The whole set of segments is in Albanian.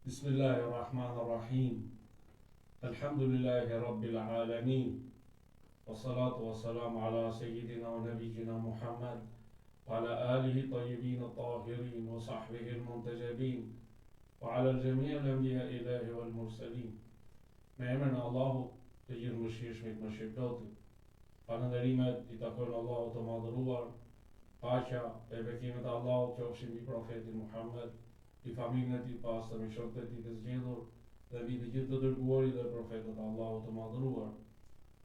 بسم الله الرحمن الرحيم الحمد لله رب العالمين والصلاة والسلام على سيدنا ونبينا محمد وعلى آله الطيبين الطاهرين وصحبه المنتجبين وعلى الجميع الأنبياء إله والمرسلين Me emrin e Allahut, të Gjithëmëshirshmit, Mëshirëplotit. Falënderimet i takojnë Allahut të Madhëruar, paqja e bekimet e Allahut qofshin mbi Profetin Muhammed, mbi familjen e tij të pastër, mbi shokët e tij të zgjedhur dhe mbi të gjithë të dërguarit dhe profetët e Allahut të Madhëruar.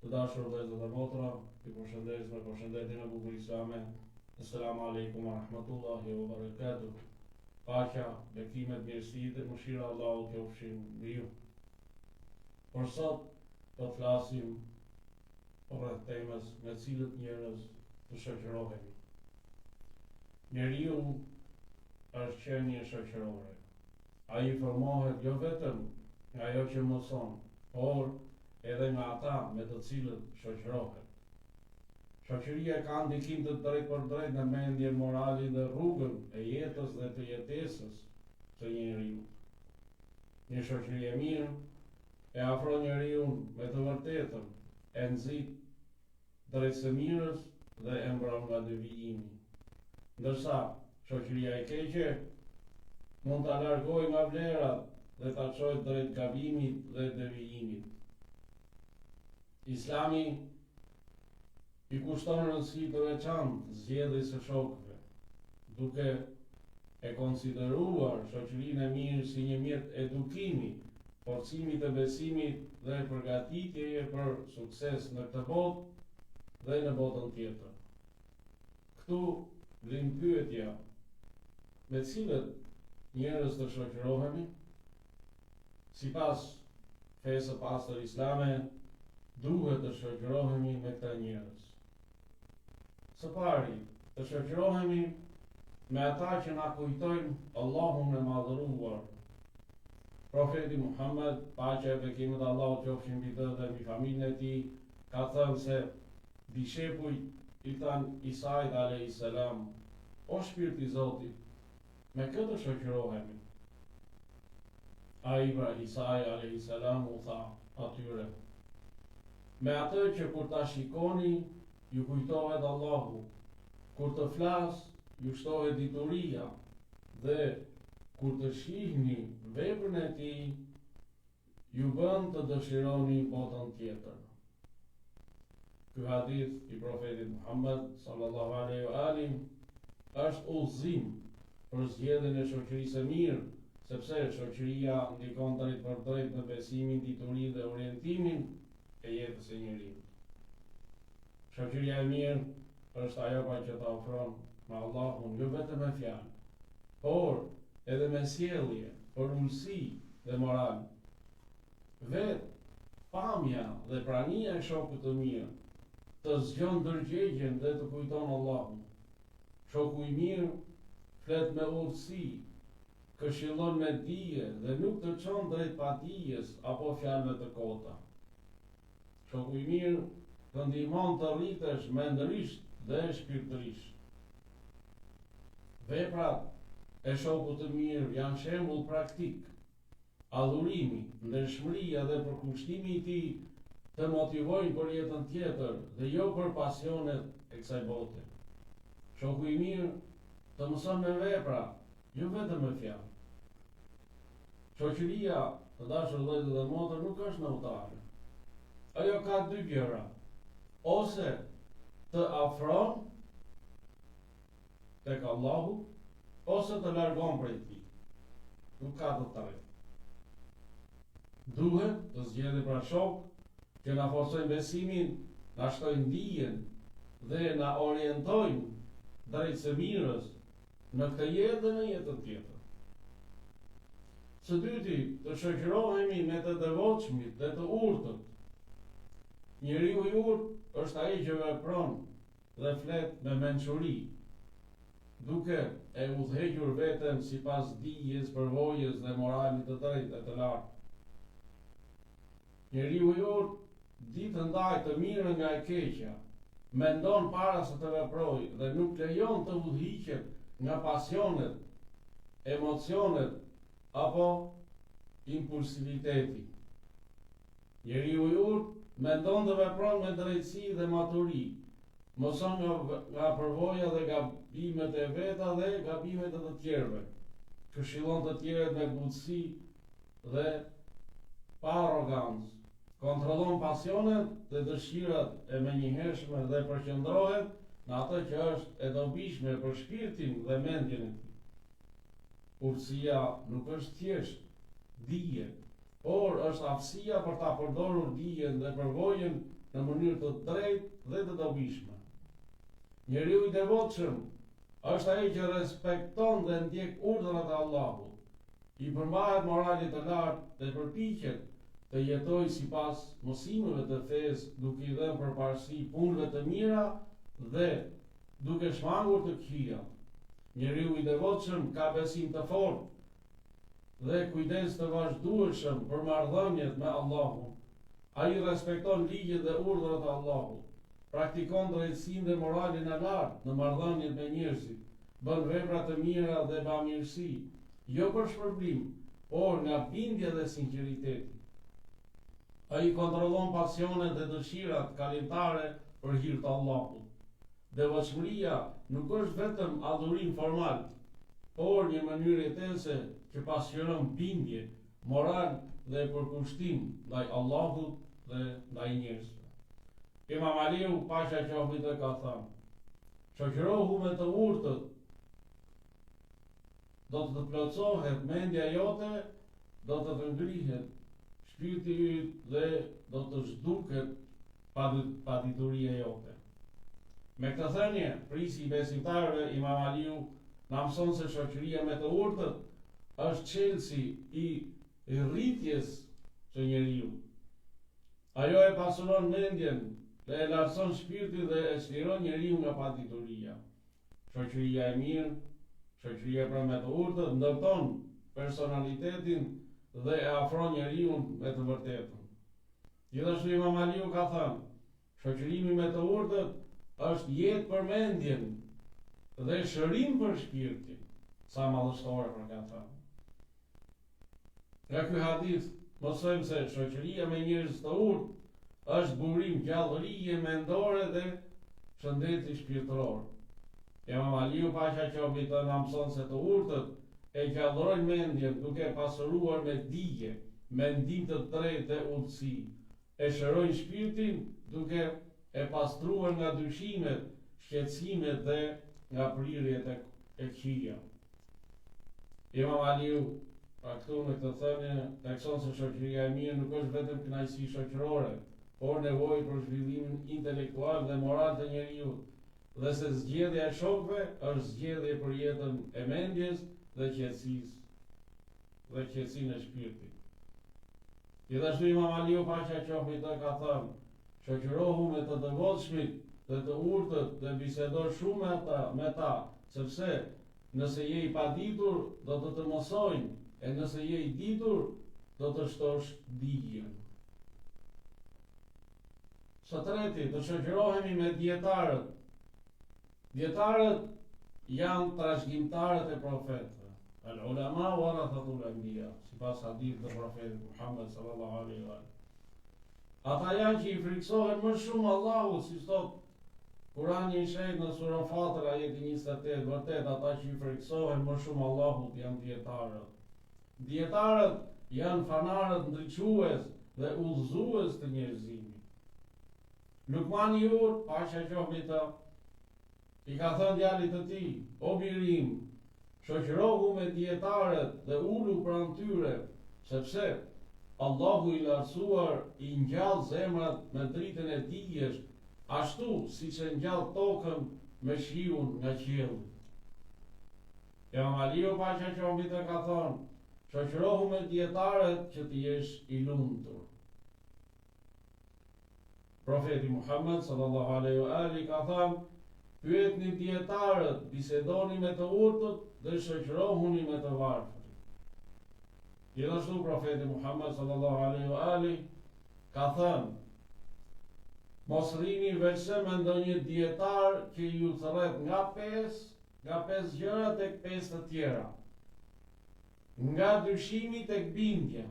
Të dashur vëllezër dhe motra, ju përshëndes me përshëndetjen e bukur islame. Esselamu alejkum wa rahmatullahi wa barakatuh. Paqja, bekimet, mirësitë dhe mëshira e Allahut qofshin mbi ju. Por sot do të flasim rreth temës me cilët njerëz të shoqërohemi. Njeriu është qenie shoqërore. Ai formohet jo vetëm nga ajo që mëson, por edhe nga ata me të cilët shoqërohet. Shoqëria ka ndikim të drejtpërdrejtë në mendjen, moralin dhe rrugën e jetës dhe të jetesës së një njeriu. Një shoqëri e mirë e afron njeriun me të vërtetën, e nxit drejt së mirës dhe e mbron nga devijimi. Ndërsa, shoqëria e keqe mund ta largojë nga vlerat dhe ta çojë drejt gabimit dhe devijimit. Islami i kushton rëndësi të veçantë zgjedhjes së shokëve, duke e konsideruar shoqërinë e mirë si një mjet edukimi, forcimi të besimit dhe përgatitjeje për sukses në këtë botë dhe në botën tjetër. Këtu lind pyetja, me cilët njerëz të shoqërohemi? Sipas fesë së pastër islame, duhet të shoqërohemi me këta njerëz. Së pari, të shoqërohemi me ata që na kujtojnë Allahun e Madhëruar. Profeti Muhammed, paqja e bekimet e Allahut qofshin mbi të dhe mbi familjen e tij, ka thënë se dishepujt i thanë Isait alayhis salam, o shpirt i Zotit, Me kë të shoqërohemi? Ai pra Isai alejhi selam u tha atyre, Me atë që kur ta shikoni ju kujtohet Allahu, kur të flasë ju shtohet dituria dhe kur të shihni veprën e tij ju bën të dëshironi botën tjetër. Ky hadith i Profetit Muhammed sallallahu alejhi ve alihi është udhëzim për zgjedhjen e shoqërisë së mirë, sepse shoqëria ndikon drejtpërdrejt në besimin, diturinë dhe orientimin e jetës së njeriut. Shoqëria e mirë është ajo pra që të afron me Allahun jo vetëm me fjalë, por edhe me sjellje, përulësi dhe moral. Vetë pamja dhe prania e shokut të mirë të zgjon ndërgjegjen dhe të kujton Allahun. Shoku i mirë flet me urtësi, këshillon me dije dhe nuk të çon drejt padijes apo fjalëve të kota. Shoku i mirë të ndihmon të rritesh mendërisht dhe shpirtërisht. Veprat e shokut të mirë janë shembull praktik. Adhurimi, ndershmëria dhe përkushtimi i tij të motivojnë për jetën tjetër dhe jo për pasionet e kësaj bote. Shoku i mirë të mëson me vepra, jo vetëm me fjalë. Shoqëria, të dashur vëllezër dhe motra, nuk është neutrale. Ajo ka dy gjëra. Ose të afron tek Allahu, ose të largon prej tij. Nuk ka të tretë. Duhet të zgjedhim pra shokë që na forcojnë besimin, na shtojnë dijen dhe na orientojnë drejt së mirës Në këtë jetë dhe në jetën tjetër. Së dyti, të shoqërohemi me të devotshmit dhe të urtët. Njeriu i urtë është ai që vepron dhe flet me mençuri, duke e udhëhequr veten sipas dijes, përvojës dhe moralit të drejtë e të lartë. Njeriu i urtë di të ndajë të mirën nga e keqja, mendon para se të veprojë dhe nuk lejon të udhëhiqet nga pasionet, emocionet apo. impulsiviteti. Njeriu i urtë mendon dhe vepron me drejtësi dhe maturi, mëson nga, nga përvoja dhe gabimet e veta dhe gabimet e të tjerëve, këshillon të tjerët me butësi dhe pa arrogancë, kontrollon pasionet dhe dëshirat e menjëhershme dhe përqendrohet në atë që është e dobishme për shpirtin dhe mendjen e tij. Urtësia nuk është thjesht dije, por është aftësia për ta përdorur dijen dhe përvojën në mënyrë të drejtë dhe të dobishme. Njeriu i devotshëm është ai që respekton dhe ndjek urdhrat e Allahut, i përmbahet moralit të lartë dhe përpiqet të jetojë sipas mësimeve të fesë duke i dhënë përparësi punëve të mira dhe duke shmangur të këqijat. Njeriu i devotshëm ka besim të fortë dhe kujdes të vazhdueshëm për marrëdhëniet me Allahun. Ai respekton ligjet dhe urdhrat e Allahut, praktikon drejtësinë dhe moralin e lartë në marrëdhëniet me njerëzit, bën vepra të mira dhe bamirësi, jo për shpërblim, por nga bindja dhe sinqeriteti. Ai kontrollon pasionet dhe dëshirat kalimtare për hir të Allahut. Devotshmëria nuk është vetëm adhurim formal, por një mënyrë jetese që pasqyron bindje, moral dhe përkushtim ndaj Allahut dhe ndaj njerëzve. Imam Aliu, paqja qoftë mbi të, ka thënë: Shoqërohu me të urtët, do të të plotësohet mendja jote, do të të ngrihet shpirti yt dhe do të zhduket padituria jote. Me këtë thënie, prijësi i besimtarëve, Imam Aliu, na mëson se shoqëria me të urtët është çelësi i rritjes së njeriut. Ajo e pasuron mendjen dhe e lartëson shpirtin dhe e çliron njeriun nga padituria. Shoqëria e mirë, shoqëria pra me të urtët, ndërton personalitetin dhe e afron njeriun me të vërtetën. Gjithashtu Imam Aliu ka thënë, shoqërimi me të urtët është jetë për mendjen dhe shërim për shpirtin. Sa madhështore pra ka thënë. Nga ky hadith mësojmë se shoqëria me njerëz të urtë është burim gjallërie mendore dhe shëndeti shpirtëror. Imam Aliu paqja qoftë mbi të na mëson se të urtët e gjallërojnë mendjen duke e pasuruar me dije, mendim të drejtë dhe urtësi, e shërojnë shpirtin duke e pastruar nga dyshimet, shqetësimet dhe nga prirjet e këqija. Imam Aliu, pra këtu me këtë thënie, thekson se shoqëria e mirë nuk është vetëm kënaqësi shoqërore, por nevojë për zhvillimin intelektual dhe moral të njeriut, dhe se zgjedhja e shokëve është zgjedhje për jetën e mendjes dhe qetësisë dhe qetësinë e shpirtit. Gjithashtu Imam Aliu paqja qoftë mbi të ka thënë, shoqërohu me të devotshmit dhe të urtët dhe bisedo shumë me ata, me ta, sepse nëse je i paditur do të të mësojnë, e nëse je i ditur do të shtosh dijen. Së treti, të shoqërohemi me dijetarët. Dijetarët janë trashëgimtarët e profetëve. Al ulama warathatul anbiya, sipas hadithit të profetit Muhammed sallallahu alaihi wa Ata janë që i frikësohen më shumë Allahut, siç thotë Kurani i shenjtë në surën Fatir, ajeti 28, vërtet ata që i frikësohen më shumë Allahut janë dijetarët. Dijetarët janë fanarët ndriçues dhe udhëzues të njerëzimit. Lukmani i urtë, paqja qoftë mbi të, i ka thënë djalit të tij, o biri im, shoqërohu me dijetarët dhe ulu pranë tyre, sepse Allahu i Lartësuar i ngjall zemrat me dritën e dijes, ashtu siç e ngjall tokën me shiun nga qielli. Imam Aliu paqja qoftë mbi të ka thënë, shoqërohu me dijetarët që të jesh i lumtur. Profeti Muhammed sallallahu alaihi wa alihi ka thënë, pyetni dijetarët, bisedoni me të urtët dhe shoqërohuni me të varfrit. Gjithashtu profeti Muhammed sallallahu alaihi wa alihi ka thënë, mos rrini veçse me ndonjë dijetar që ju thërret nga pesë, nga pesë gjëra tek pesë të tjera. Nga dyshimi tek bindja,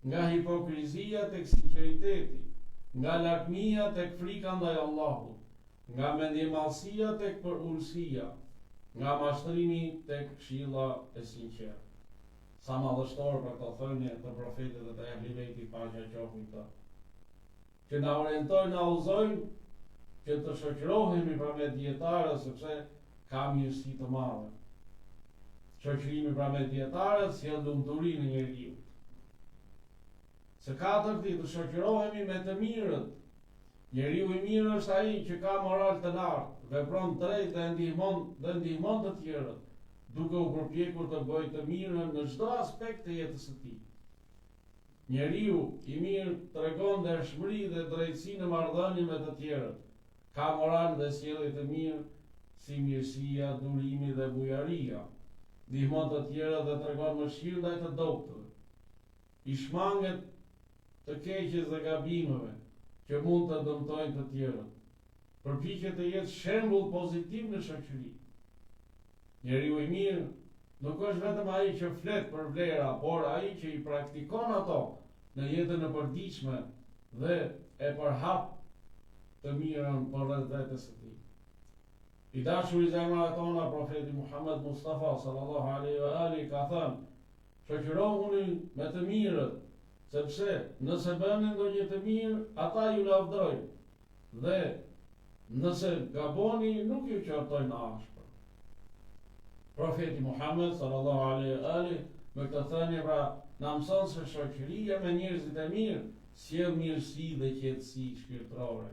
nga hipokrizia tek sinqeriteti, nga lakmia tek frika ndaj Allahut, nga mendjemadhësia tek përulësia, nga mashtrimi tek këshilla e sinqertë. Sa madhështore pra këto thënie të Profetit dhe të Ehli Bejtit paqja qoftë mbi të. Që na orientojnë, na udhëzojnë që të shoqërohemi pra me dijetarët sepse ka mirësi të madhe. Shoqërimi pra me dijetarët sjell lumturinë e njeriut. Së katërti, të shoqërohemi me të mirët. Njeriu i mirë është ai që ka moral të lartë, vepron drejt dhe ndihmon dhe ndihmon të tjerët, duke u përpjekur të bëjë të mirën në çdo aspekt të jetës së tij. Njeriu i mirë tregon ndershmëri dhe drejtësi në marrëdhënie me të tjerët. Ka moral dhe sjellje të mirë, si mirësia, durimi dhe bujaria. Ndihmon të tjerët dhe tregon mëshirë ndaj të dobëtëve. I shmanget të keqes dhe gabimeve që mund të dëmtojnë të tjerët. Përpiqet të jetë shembull pozitiv në shoqëri. Njeriu i mirë nuk është vetëm ai që flet për vlera, por ai që i praktikon ato në jetën e përditshme dhe e përhap të mirën përreth vetes së tij. I dashuri i zemrave tona, profeti Muhammed Mustafa sallallahu alaihi wa alihi ka thënë: Shoqërohuni me të mirët, sepse nëse bëni ndonjë të mirë, ata ju lavdërojnë. Dhe nëse gaboni nuk ju qortojnë ashpër. Profeti Muhammed sallallahu alaihi wa alihi me këtë thënie pra na mëson se shoqëria me njerëzit e mirë sjell mirësi dhe qetësi shpirtërore.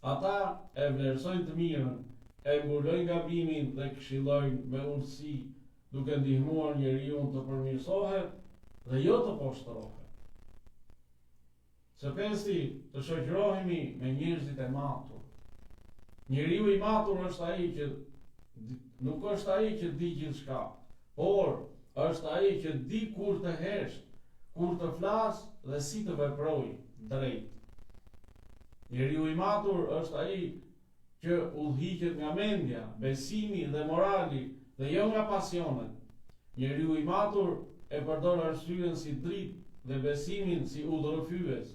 Ata e vlerësojnë të mirën, e mbulojnë gabimin dhe këshillojnë me urtësi, duke ndihmuar njeriun të përmirësohet dhe jo të poshtërohet. Së pesti, të shoqërohemi me njerëzit e matur. Njeriu i matur është ai që nuk është ai që di gjithçka, por është ai që di kur të heshtë, kur të flasë dhe si të veprojë drejt. Njeriu i matur është ai që udhëhiqet nga mendja, besimi dhe morali dhe jo nga pasionet. Njeriu i matur e përdor arsyen si dritë dhe besimin si udhërrëfyes.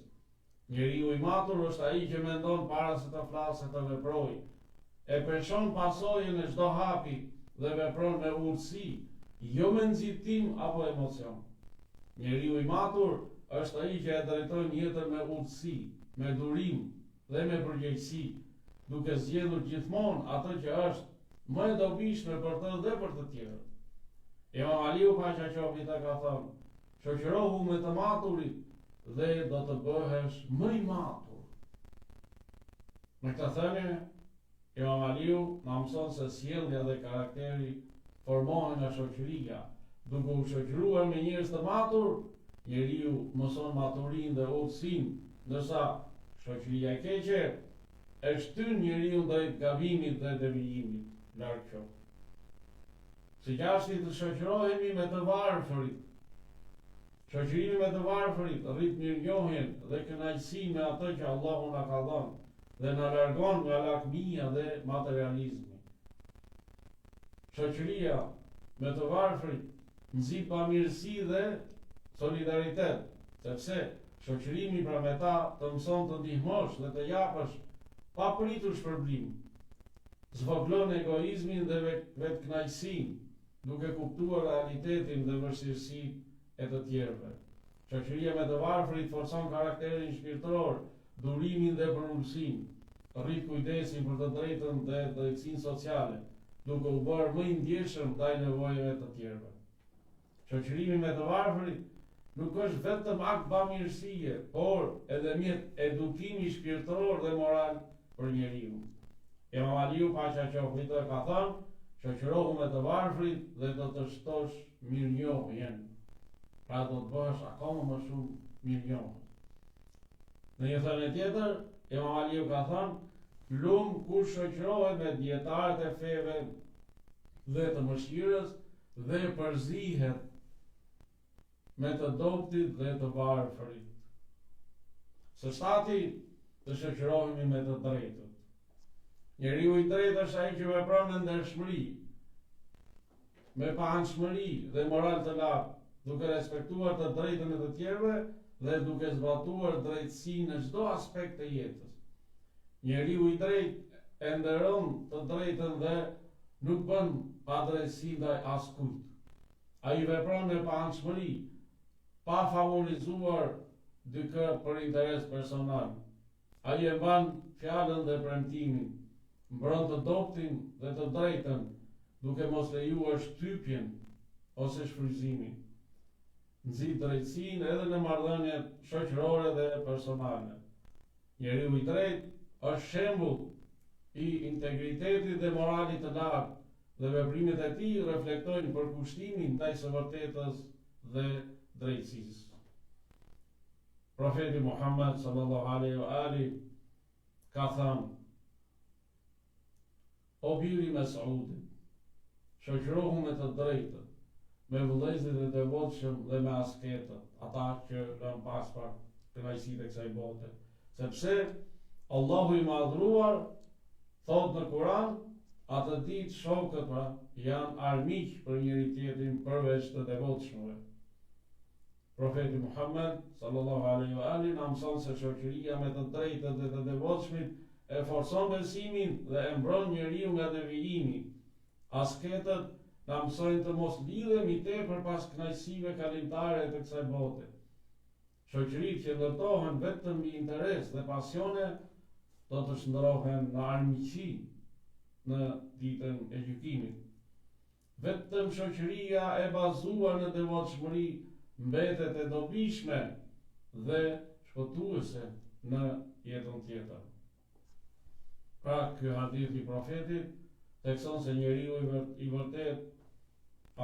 Njeriu i matur është ai që mendon para se të flasë e të veprojë. E peshon pasojën e çdo hapi dhe vepron me urtësi, jo me nxitim apo emocion. Njeriu i matur është ai që e drejton jetën me urtësi, me durim, dhe me përgjegjësi, duke zgjedhur gjithmonë atë që është më e dobishme për të dhe për të tjerët. Imam Aliu paqja qoftë mbi të ka thënë, shoqërohu me të maturit dhe do të bëhesh më i matur. Me këtë thënie, Imam Aliu na mëson se sjellja dhe karakteri formohen nga shoqëria, duke u shoqëruar me njerëz të matur, njeriu mëson maturinë dhe urtësinë, ndërsa shoqëria e keqe e shtyn njeriun drejt gabimit dhe devijimit, larg qoftë. Së gjashti të shoqërohemi me të varfërit. Shoqërimi me të varfërit rrit mirënjohjen dhe kënaqësinë me atë që Allahu na ka dhënë dhe na largon nga lakmia dhe materializmi. Shoqëria me të varfërit nxit bamirësi dhe solidaritet, sepse shoqërimi pra me ta të mëson të ndihmosh dhe të japësh pa pritur shpërblim. Zvogëlon egoizmin dhe vetëkënaqësinë, duke kuptuar realitetin dhe vështirësitë e të tjerëve. Shoqëria me të varfrit forcon karakterin shpirtëror, durimin dhe përulësinë, rrit kujdesin për të drejtën dhe drejtësinë sociale, duke u bërë më i ndjeshëm ndaj nevojave të tjerëve. Shoqërimi me të varfrit nuk është vetëm akt bamirësie, por edhe mjet edukimi shpirtëror dhe moral për njeriun. Imam Aliu paqja qoftë mbi të ka thënë, shoqërohu me të varfrit dhe do të shtosh mirënjohjen. Pra do të bëhesh akoma më shumë mirënjohës. Në një thënie tjetër, Imam Aliu ka thënë, lum kush shoqërohet me dijetarët e feve dhe të mëshirës dhe përzihet me të dobëtit dhe të varfërit. Së shtati, të shoqërohemi me të drejtët. Njeriu i drejtë është ai që vepron me ndershmëri. me paanshmëri dhe moral të lartë, duke respektuar të drejtën e të tjerëve dhe duke zbatuar drejtësinë në çdo aspekt të jetës. Njeriu i drejtë e nderon të drejtën dhe nuk bën padrejtësi ndaj askujt. Ai vepron me paanshmëri, pa favorizuar dikë për interes personal. Ai e mban fjalën dhe premtimin, mbron të dobëtin dhe të drejtën, duke mos lejuar shtypjen ose shfrytëzimin. Nxit drejtësinë edhe në marrëdhëniet shoqërore dhe personale. Njeriu i drejtë është shembull i integritetit dhe moralit të lartë dhe veprimet e tij reflektojnë përkushtimin ndaj së vërtetës dhe drejtësisë. Profeti Muhammed sallallahu alaihi wa alihi ka thënë O bir i Mes'udit, shoqërohu me të drejtët, me vëllezërit e devotshëm dhe me asketët, ata që lënë pas pak kënaqësitë e kësaj bote, sepse Allahu i Madhëruar thotë në Kur'an, atë ditë shokët pra janë armiq për njëri-tjetrin përveç të devotshmëve. Profeti Muhammed, sallallahu alejhi ve alihi, na mëson se shoqëria me të drejtët dhe të devotshmit e forcon besimin dhe e mbron njeriun nga devijimi. Asketët na mësojnë të mos lidhemi tepër pas kënaqësive kalimtare të kësaj bote. Shoqëritë që ndërtohen vetëm mbi interes dhe pasione do të shndërrohen në armiqësi në ditën e gjykimit. Vetëm shoqëria e bazuar në devotshmëri mbetet e dobishme dhe shpëtuese në jetën tjetër. Pra, ky hadith i Profetit thekson se njeriu i vërtetë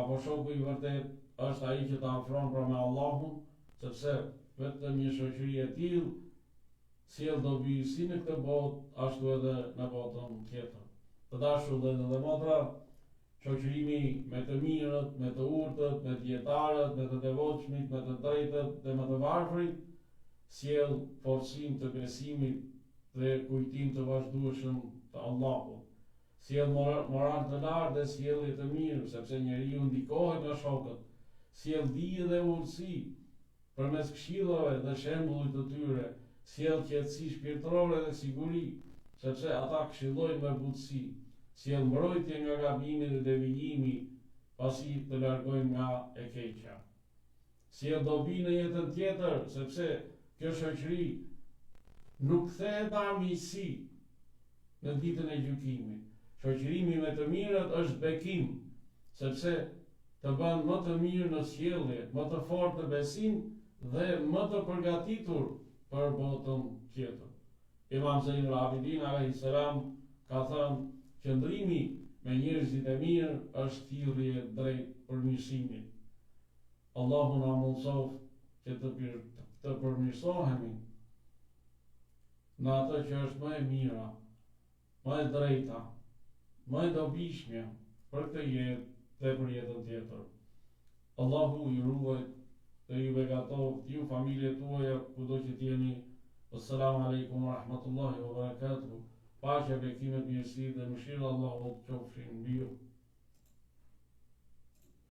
apo shoku i vërtetë është ai që të afron pra me Allahun, sepse vetëm një shoqëri e tillë sjell dobi si në këtë botë ashtu edhe në botën tjetër. Të dashur vëllezër dhe motra, shoqërimi me të mirët, me të urtët, me dijetarët, me të devotshmit, me të drejtët dhe me të varfrit, sjell forcim të besimit dhe kujtim të vazhdueshëm të Allahut. Sjell moral të lartë dhe sjellje të mirë, sepse njeriu ndikohet nga shokët. Sjell dije dhe urtësi, Përmes këshillave dhe shembullit të tyre, sjell qetësi shpirtërore dhe siguri, sepse ata këshillojnë me butësi, sjell mbrojtje nga gabimi dhe devijimi, pasi të largojnë nga e keqja. Sjell dobi në jetën tjetër, sepse kjo shoqëri nuk kthehet në armiqësi në ditën e gjykimit. Shoqërimi me të mirët është bekim, sepse të bën më të mirë në sjellje, më të fortë në besim dhe më të përgatitur për botën tjetër. Imam Zejnul Abidin alejhi selam ka thënë, Qëndrimi me njerëzit e mirë është thirrje drejt përmirësimit. Allahu na mundësoftë që të të përmirësohemi në atë që është më e mira Më e drejta, më e dobishmja për këtë jetë dhe për jetën tjetër. Allahu ju ruajt dhe ju begatoftë ju familjet tuaja kudo që të jeni. Wassalamu alejkum wa rahmatullahi wa barakatuh. Paqja, bekimet, mirësitë dhe mëshira e Allahut qofshin mbi ju.